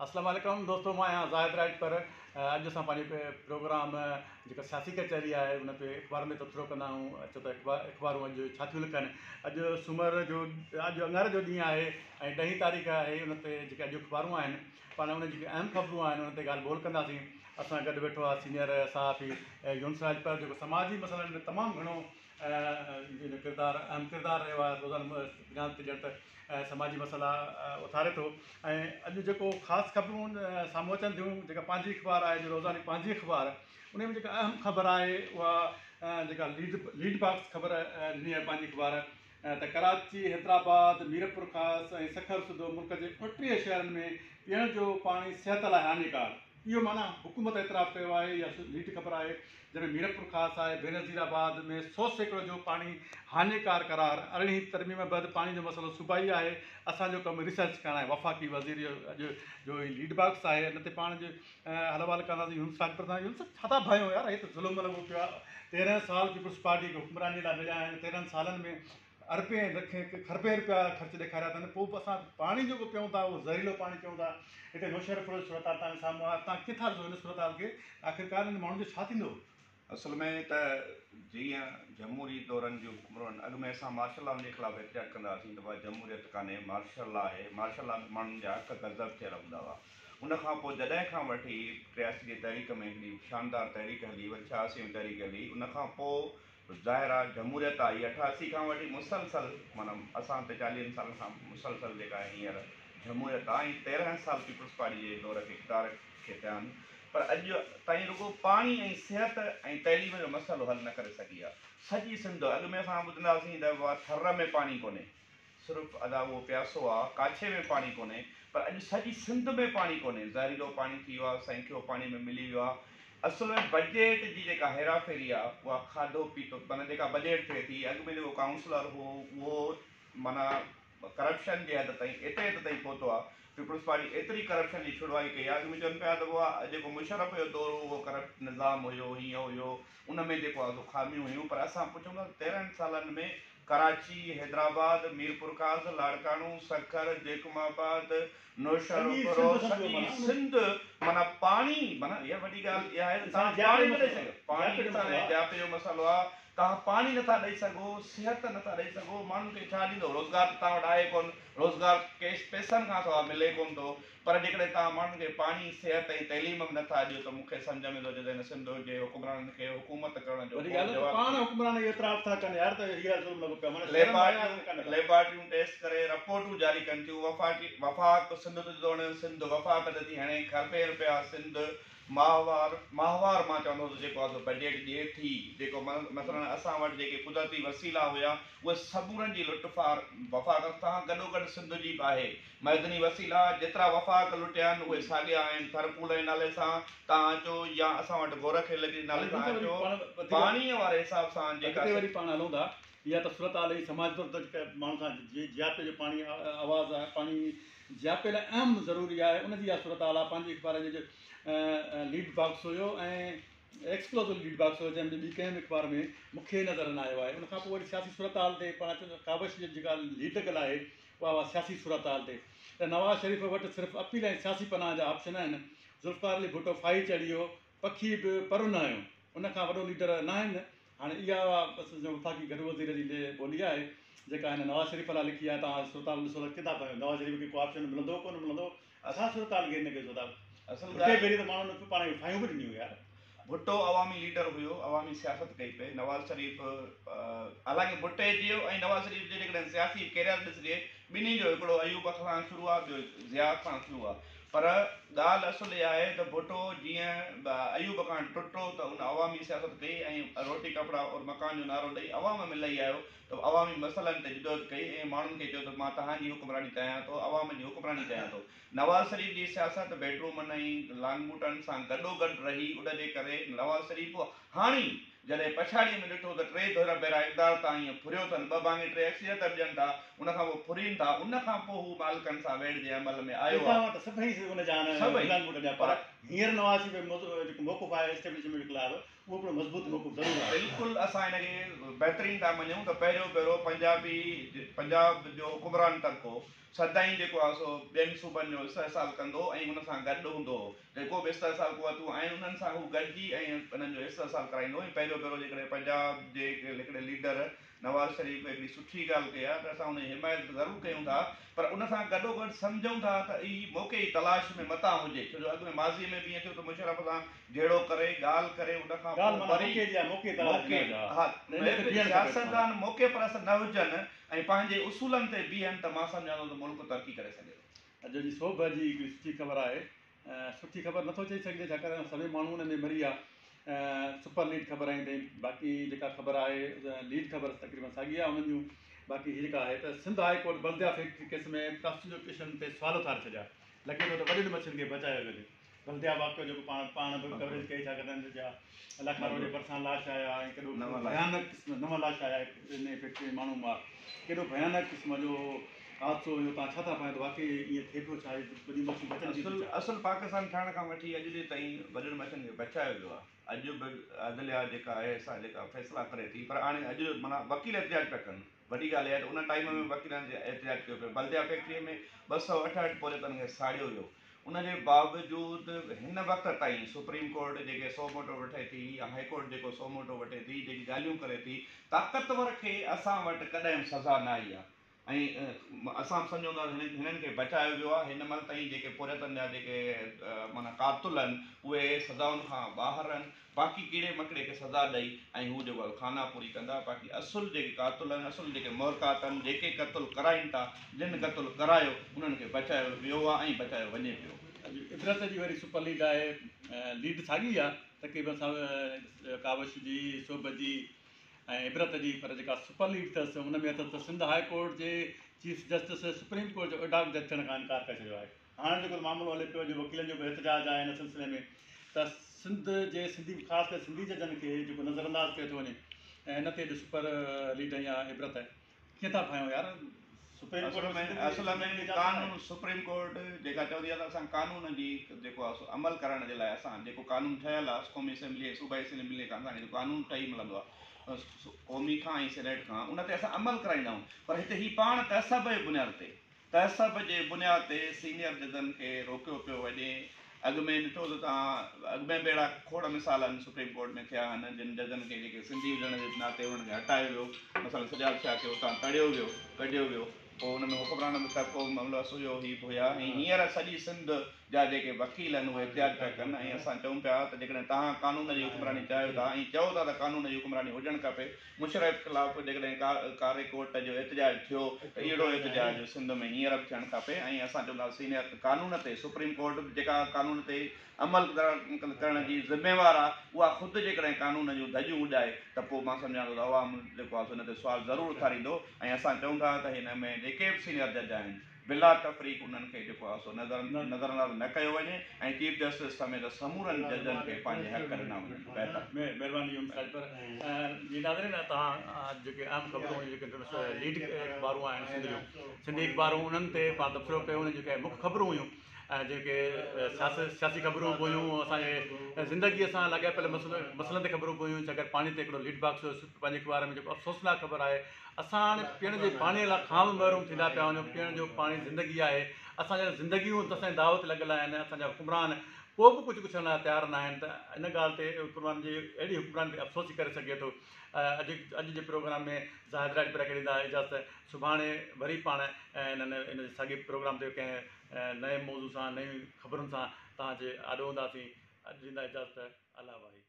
اسلام عليڪم دوستو مان آهيان زاهد رائٽ پر اڄ اسان پنهنجي پروگرام جيڪا سياسي ڪچهري آهي ان تي اخبارن تي تبصرو ڪندا آهيون اچو ته اخبارون اڄ ڇا ٿيون لکن اڄ سومر جو اڄ اڱاري جو ڏينهن آهي ۽ ڏهين تاريخ آهي ان تي جيڪي اڄ اخبارون آهن پاڻ ان جيڪي اهم خبرون آهن ان تي ڳالهه ٻولهه ڪنداسين اسان گڏ ويٺو آهي سينئر صحافي يونس راڄپر جيڪو سماجي مسئلن ۾ تمام گهڻو جو ڪردار اهم ڪردار رهيو آهي روزانو بنياد تي ڄڻ ته سماجي مسئلا اٿاري ٿو ۽ اڄ جيڪو خاص خبرون سامهون اچن ٿيون جيڪا پنهنجي اخبار آهي جو روزاني پنهنجي اخبار ان ۾ جيڪا اهم خبر آهي اها جيڪا ليڊ ليڊ باڪس خبر ڏني آهي پنهنجي اخبار ته ڪراچي، حيدرآباد، ميرپورخاص ۽ سکر سوڌو ملڪ جي 29 شهرن ۾ پيئڻ جو پاڻي صحت لاء هاڃيڪار. اهو معنيٰ حڪومت اعتراف ڪيو آهي يا ليڊ خبر آهي جنهن ۾ ميرپورخاص آهي، بينظير آباد ۾ 100% جو پاڻي هاڃيڪار قرار، ارڙهين ترميم بعد پاڻي جو مسئلو صوبائي آهي، اسان جو ڪم ريسرچ ڪرڻ آهي، وفاقي وزير جو اڄ جو هي ليڊ باڪس آهي ان تي پاڻ جي حال احوال ڪنداسين يونس راڄپر سان يونس ڇا ٿا ڀانيو يار هي ته ظلم لڳو پيو آهي 13 سال پيپلز پارٽي کي حڪمراني لاء مليا آهن 13 سالن ۾ اربين ۽ لکين کربين رپيا خرچ ڏيکاريا اٿن پوء به اسان پاڻي جيڪو پيئون ٿا اهو زهريلو پاڻي پيئون ٿا هتي نوشهروفيروز جي صورتحال توهان جي سامهون آهي توهان ڪيئن ٿا ڏسو هن صورتحال کي آخرڪار هن ماڻهن جو ڇا ٿيندو؟ اصل ۾ ته جيئن جمهوري دورن جون حڪمران اڳ ۾ اسان مارشل لا جي خلاف احتجاج ڪندا هئاسين ته بابا جمهوريت ڪانهي مارشل لا آهي مارشل لا ۾ ماڻهن جا حق غضب ٿيل هوندا هئا ان کان پوء جڏهن کان وٺي 83 جي تحريڪ ۾ هڪڙي شاندار تحريڪ هلي وري 86 ۾ تحريڪ هلي ان کان پوء ظاهر آهي جمهوريت آئي 88 کان وٺي مسلسل معنيٰ اسان تي چاليهن سالن کان مسلسل جيڪا هينئر جمهوريت آهي ۽ 13 سال پيپلز پارٽي جي دور کي اقتدار کي ٿيا آهن پر اڄ تائين رڳو پاڻي ۽ صحت ۽ تعليم جو مسئلو حل نه ڪري سگهي آهي. سڄي سنڌ، اڳ ۾ اسان ٻڌندا هئاسين ته بابا ٿر ۾ پاڻي ڪونهي، صرف ادا اهو پياسو آ، ڪاڇي ۾ پاڻي ڪونهي، پر اڄ سڄي سنڌ ۾ پاڻي ڪونهي، زهريلو پاڻي ٿي ويو آ، سائنکيو پاڻي ۾ ملي ويو آ. اصل ۾ بجيٽ جي جيڪا هيرا ڦيري آ، اها کاڌو پيتو معنيٰ جيڪا بجيٽ ٿئي ٿي، اڳ ۾ جيڪو ڪائونسلر هو اهو معنيٰ ڪرپشن جي حد تائين ايتري حد تائين پهتو آ پيپلز پارٽي ايتري ڪرپشن جي ڇڙوائي ڪئي آ اڳ ۾ چون پيا ته اها جيڪو مشرف جو دور هو اهو ڪرپٽ نظام هيو هيئن هيو ان ۾ جيڪو آ سو خاميون هيون پر اسان پڇون ٿا 13 سالن ۾ ڪراچي حيدرآباد ميرپورخاص لاڙڪاڻو سکر جيڪب آباد نوشهروفيروز سڄي سنڌ معنيٰ پاڻي معنيٰ اها وڏي ڳالهه اها آهي ته توهان پاڻي نه ڏئي سگهيو پاڻي انسان جي جياپي جو مسئلو آهي توهان پاڻي نٿا ڏئي سگهو صحت نٿا ڏئي سگهو ماڻهن کي ڇا ڏيندو روزگار ته توهان وٽ آهي ڪونه روزگار ڪيش پئسن کان سواء ملي ڪونه ٿو پر جيڪڏهن توهان ماڻهن کي پاڻي، صحت ۽ تعليم به نٿا ڏيو ته مون کي سمجهه ۾ ٿو اچي ته هن سنڌ جي حڪمرانن کي حڪومت ڪرڻ جو وڏي ڪو ڳالهه ته جواز پاڻ ڪونهي. حڪمران اهو اعتراف ٿا ڪن يار ته هي ظلم لڳو پيو آهي معنيٰ شرم حياء ۾ ڪانه ڪا. ليبارٽريون ٽيسٽ ڪري رپورٽون جاري ڪن ٿيون وفاقي وفاق سنڌ تي ٿو هڻي سنڌ وفاق تي ٿي هڻي کربين رپيا سنڌ ماهوار ماهوار مان چوندو ته جيڪو آهي سو بجيٽ ڏئي ٿي جيڪو مثلاً اسان وٽ جيڪي قدرتي وسيلا هيا اهي سمورن جي لٽ ڦار وفاق سان گڏوگڏ سنڌ جي به آهي معدني وسيلا جيترا وفاق لٽيا آهن اهي ساڳيا آهن ٿر ڪول جي نالي سان توهان اچو يا اسان وٽ گورک هل جي نالي سان اچو پاڻي واري حساب سان جيڪا اڳتي وري پاڻ هلون ٿا اها ته صورتحال هئي سماج طور ته ماڻهن سان جياپي جو پاڻي آواز آهي پاڻي جياپي لاء اهم ضروري آهي ان جي اها صورتحال آهي پنهنجي اخبار جو ليڊ باڪس هيو ۽ ايڪسڪلوزو ليڊ باڪس هيو جنهن ۾ ٻي ڪنهن به اخبار ۾ مون کي نظر نه آيو آهي ان کان پوء وري سياسي صورتحال تي پاڻ اچون ته ڪاوش جي جيڪا ليڊ لڳل آهي اها اها سياسي صورتحال تي ته نواز شريف وٽ صرف اپيل ۽ سياسي پناهه جا آپشن آهن ذوالفقار علي ڀٽو ڦاهي چڙهي ويو پکي به پر نه هنيو ان کان وڏو ليڊر ناهن هاڻي اها بس وفاقي گهرو وزير جي ٻولي آهي جيڪا هن نواز شريف لاء لکي آهي توهان صورتحال ڏسو ته ڪٿان پيو نواز شريف کي ڪو آپشن ملندو ڪونه ملندو اسان صورتحال کي هن کي ڏسو ٿا اصل ڀٽي ڀيري ته ماڻهن پاڻ کي ڦاهيون به ڏنيون يار. ڀٽو عوامي ليڊر هيو عوامي سياست ڪئي پئي نواز شريف حالانڪه ڀٽي جو ۽ نواز شريف جو جيڪڏهن سياسي ڪيريئر ڏسجي ٻنهي جو هڪڙو ايوب کان شروع آهي ٻيو ضياء کان شروع آهي پر ڳالهه اصل اها آهي ته ڀٽو جيئن ايوب کان ٽٽو ته ان عوامي سياست ڪئي ۽ روٽي ڪپڙا اور مڪان جو نعرو ڏئي عوام ۾ لهي آيو ته عوامي مسئلن تي جدوجهد ڪئي ۽ ماڻهن کي چيو ته مان توهان جي حڪمراني چاهيان ٿو عوام جي حڪمراني چاهيان ٿو نواز شريف جي سياست بيڊرومن ۽ لانگوٽن سان گڏوگڏ رهي ان جي ڪري نواز شريف هاڻي جڏهن پڇاڙيء ۾ ڏٺو ته ٽي ڌر ڀيرا اقتدار تان ائين ڦريو اٿن ٻه ڀاڱي ٽي اڪثريت به ڏين ٿا ان کان پوء ڦرين ٿا ان کان پوء هو مالڪن سان ويڙهه جي عمل ۾ آيو آهي. اتان ته سڀئي ان جا آهن سڀئي لانگوٽن جا پر پر هينئر نواز شريف جو جيڪو موقف آهي اسٽيبلشمينٽ خلاف. اهو هڪڙو مضبوط موقف ضرور آهي. بلڪل اسان هن کي بهترين ٿا مڃون ته پهريون ڀيرو پنجابي پنجاب جو حڪمران طبقو سدائين جيڪو آهي سو ٻين صوبن جو استحصال ڪندو ۽ ان سان گڏ هوندو هو. جيڪو به استحصال قوتون آهن انهن سان هو گڏجي ۽ انهن جو استحصال ڪرائيندو هو ۽ پهريون ڀيرو جيڪڏهن پنجاب جي هڪڙي ليڊر نواز شريف هڪڙي سٺي ڳالهه ڪئي آهي ته اسان ان جي حمايت ته ضرور ڪيون ٿا پر ان سان گڏوگڏ سمجهون ٿا ته هي موقعي جي تلاش ۾ متان هجي ڇو جو اڳ ۾ ماضي ۾ به ائين ٿيو ته مشرف سان جهيڙو ڪري ڳالهه ڪري ان کان پوء وري موقعي ها سياستدان موقعي پرست نه هجن ۽ پنهنجي اصولن تي بيهن ته مان سمجهان ٿو ته ملڪ ترقي ڪري سگهي ٿو. اڄ جي سوڀ جي هڪڙي سٺي خبر آهي. سٺي خبر نٿو چئي سگهجي ڇاڪاڻ سوين ماڻهو ان ۾ مري ويا. سپر ليڊ خبر آئي اٿئي باقي جيڪا خبر آهي ليڊ خبر تقريبن ساڳي آهي انهن جون باقي هي جيڪا آهي ته Sindh high court Baldia factory case ۾ prosecution تي سوال اٿاري ڇڏيا لڳي ٿو ته وڏين مڇين کي بچايو وڃي بلديا واقعو جيڪو پاڻ پاڻ به ڪوريج ڪئي ڇا ڪندن جا لاکارو جي ڀرسان لاش آيا ۽ ڪيڏو ڀيانڪ قسم نو لاش آيا ان فيڪٽري ۾ ماڻهو مئا ڪيڏو ڀيانڪ قسم جو حادثو هيو توهان ڇا ٿا پايو ته واقعي ائين ٿئي پيو ڇا وڏيون مڇيون بچن ٿيون ڇا؟ اصل پاڪستان ٺهڻ کان وٺي اڄ ڏينهن تائين وڏين مڇين کي بچايو ويو آهي اڄ به عدليا جيڪا آهي سا جيڪا فيصلا ڪري ٿي پر هاڻي اڄ معنيٰ وڪيل احتجاج پيا ڪن وڏي ڳالهه اها ته ان ٽائيم ۾ وڪيلن احتجاج ڪيو پيو بلديا فيڪٽري ۾ 268 پورهيتن کي ساڙيو ويو ان جي باوجود هن وقت تائين سپريم ڪورٽ جيڪي سو موٽو وٺي ٿي يا هائي ڪورٽ جيڪو سو موٽو وٺي ٿي جيڪي ڳالهيون ڪري ٿي طاقتور کي اسان وٽ ڪڏهن به سزا نه آئي آهي ۽ اسان به سمجهون ٿا ته هنن کي بچايو ويو آهي هن مهل تائين جيڪي پورهيتن جا جيڪي معنيٰ قاتل آهن اهي سزائن کان ٻاهر آهن باقي ڪيڙي مڪڙي کي سزا ڏئي ۽ هو جيڪو آهي خانه پوري ڪندا باقي اصل جيڪي قاتل آهن اصل جيڪي محرڪات آهن جيڪي قتل ڪرائين ٿا جن قتل ڪرايو انهن کي بچايو ويو آهي ۽ بچايو وڃي پيو. اڄ عبرت جي وري سپر ليڊ آهي ليڊ ساڳي آهي تقريبن ڪاوش جي سوڀ جي ۽ عبرت جي پر جيڪا سپر ليڊ اٿس ان ۾ اٿس ته سنڌ هاء ڪورٽ جي چيف جسٽس سپريم ڪورٽ جو ايڊهاڪ جج ٿيڻ کان انڪار ڪري ڇڏيو آهي. هاڻي جيڪو معاملو هلي پيو جو وڪيلن جو به احتجاج آهي ان سلسلي ۾ ته سنڌ جي سنڌي خاص ڪري سنڌي ججن کي جيڪو نظر انداز ڪيو ٿو وڃي ۽ ان تي اڄ سپر ليڊ يا عبرت ڪيئن ٿا ڀانيو يار سپريم ڪورٽ ۾ اصل ۾ قانون سپريم ڪورٽ جيڪا چوندي آهي ته اسان قانون جي جيڪو آهي سو عمل ڪرڻ جي لاء اسان جيڪو قانون ٺهيل آهي قومي اسيمبلي ۽ صوبائي اسيمبلي کان اسان کي جيڪو قانون ٺهي ملندو آهي قومي کان ۽ سينيٽ کان ان تي اسان عمل ڪرائيندا آهيون پر هتي هي پاڻ تعصب جي بنياد تي تعصب جي بنياد تي سينيئر ججن کي روڪيو پيو وڃي. اڳ ۾ ڏٺو ته توهان اڳ ۾ به اهڙا کوڙ مثال آهن سپريم ڪورٽ ۾ ٿيا آهن جن ججن کي جيڪي سنڌي هجڻ جي ناتي انهن کي هٽايو ويو مثلا سجاد شاهه کي اتان تڙيو ويو ڪڍيو ويو پوء ان ۾ حڪمرانن به طبقو ملوث هيو هي به هيا ۽ هينئر سڄي سنڌ جا جيڪي وڪيل آهن اهي احتجاج پيا ڪن ۽ اسان چئون پيا ته جيڪڏهن توهان قانون جي حڪمراني چاهيو ٿا ۽ چئو ٿا ته قانون جي حڪمراني هجڻ کپي مشرف خلاف جيڪڏهن ڪاري ڪوٽ جو احتجاج ٿيو ته اهڙو احتجاج سنڌ ۾ هينئر به ٿيڻ کپي ۽ اسان چونداسين سينيئر قانون تي سپريم ڪورٽ به جيڪا قانون تي عمل ڪرڻ جي ذميوار آهي اها خود جيڪڏهن قانون جون ڌڄيون اڏائي ته پوء مان سمجهان ٿو ته عوام جيڪو آهي سو ان تي سوال ضرور اٿاريندو ۽ اسان چئون ٿا ته هن ۾ جيڪي به سينيئر جج آهن بلا تفريق انهن کي جيڪو آهي سو نظرانداز نه ڪيو وڃي ۽ چيف جسٽس سميت سمورن ججن کي پنهنجي حق ڏنا وڃن بهتر. مهرباني يونس راڄپر جي ناظرين توهان جيڪي اهم خبرون هيون جيڪي ليڊ اخبارون آهن سنڌ جون سنڌي اخبارون انهن تي پاڻ تبصرو ڪيو انهن جيڪي مک خبرون هيون ۽ جيڪي سياسي خبرون به هيون اسان جي زندگي سان لاڳاپيل مسئلن تي خبرون به هيون ڇاڪاڻ پاڻي تي هڪڙو ليڊ باڪس هيو پنهنجي اخبار ۾ جيڪو افسوسناڪ خبر آهي اسان هاڻي پيئڻ جي پاڻي لاء کان به محروم ٿيندا پيا وڃون، پيئڻ جو پاڻي زندگي آهي، اسان جا زندگيون اسان جي دعوت تي لڳل آهن، اسان جا حڪمران ڪو به ڪجهه ڪڇڻ لاء تيار ناهن ته ان ڳالهه تي حڪمرانن جي اهڙي حڪمراني تي افسوس ئي ڪري سگهجي ٿو. اڄ اڄ جي پروگرام ۾ زاهد راڄپر کي ڏيندا اجازت سڀاڻي وري پاڻ انهن ان ساڳي پروگرام تي ڪنهن نئين موضوع سان نين خبرن سان توهان جي آڏو هونداسين اڄ ڏيندا اجازت الله واهي.